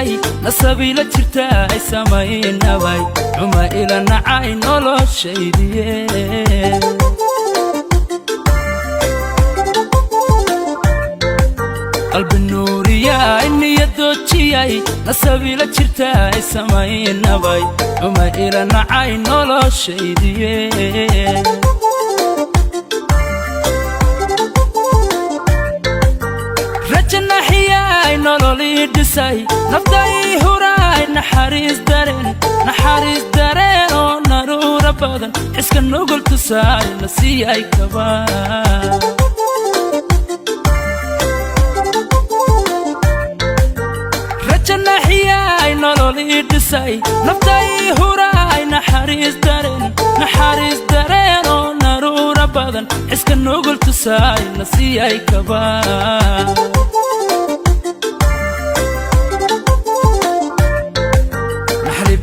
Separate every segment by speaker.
Speaker 1: Doojiyay nasabiila jirta ay samaynabay xuma ila nacay noloshaydiye. Qalbi nuuriyay niyadoojiyay nasabiila jirta ay samaynabay xuma ila nacay noloshaydiye. Rajanaxiyay nololii dhisay naftai huraay naxariis dareen, naxariis dareen oo naruura badan xiska nugul tusaay nasiiyay kaba. Rajanaxiyay nololii dhisay naftai huraay naxariis dareen, naxariis dareen oo naruura badan xiska nugul tusaay nasiiyay kaba.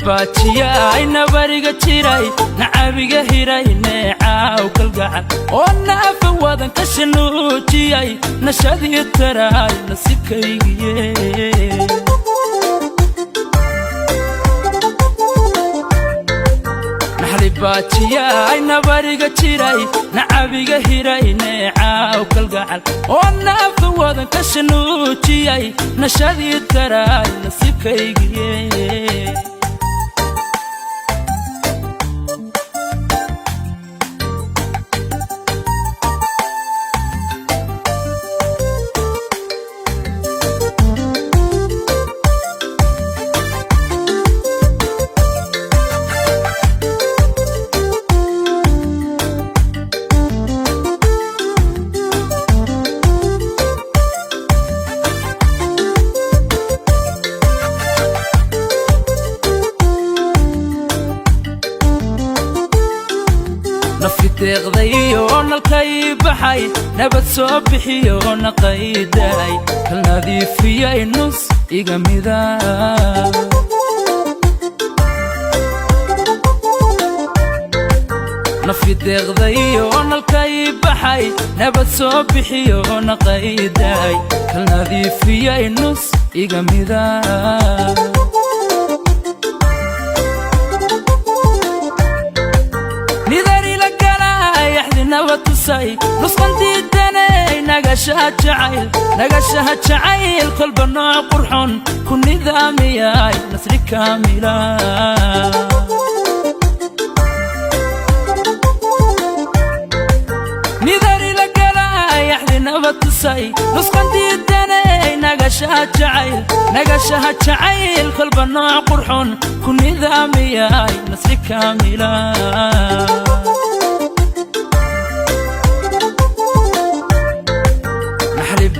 Speaker 1: Baajiyay nabariga jiray nacabiga hiray neecaaw kalgacal oo naafa wadan ka shanuujiyay nashadii taraay nasiibkaygiye. Baajiyay nabariga jiray nacabiga hiray neecaaw kalgacal oo naafa wadan ka shanuujiyay nashadii taraay nasiibkaygiye. Nafi deeqday oo nalkay baxay nabad soo bixiyo naqaydaay kal nadiifiyay nus iga mida. Nafi deeqday oo nalkay baxay nabad soo bixiyo naqaydaay kal nadiifiyay nus iga mida. Nidarila galay axdinaba tusay nusqandiidanay nagashaha jacayl, nagashaha jacayl kolba nooc qurxon ku nidaamiyay nasri kaamila. Nidarila galay axdinaba tusay nusqandiidanay nagashaha jacayl, nagashaha jacayl kolba nooc qurxon ku nidaamiyay nasri kaamila.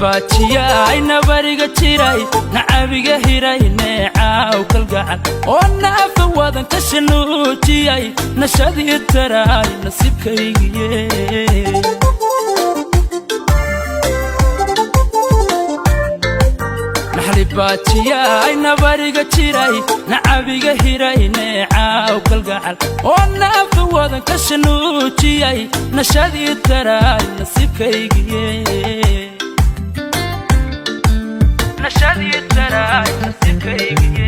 Speaker 1: Baajiyay nabariga jiray nacabiga hiray neecaaw kalgacal oo naafa wadan ka shanuujiyay nashadii taraay nasiibkaygiye. Baajiyay nabariga jiray nacabiga hiray neecaaw kalgacal oo naafa wadan ka shanuujiyay nashadii taraay nasiibkaygiye. Nashadii taraay nasiibkaygiye.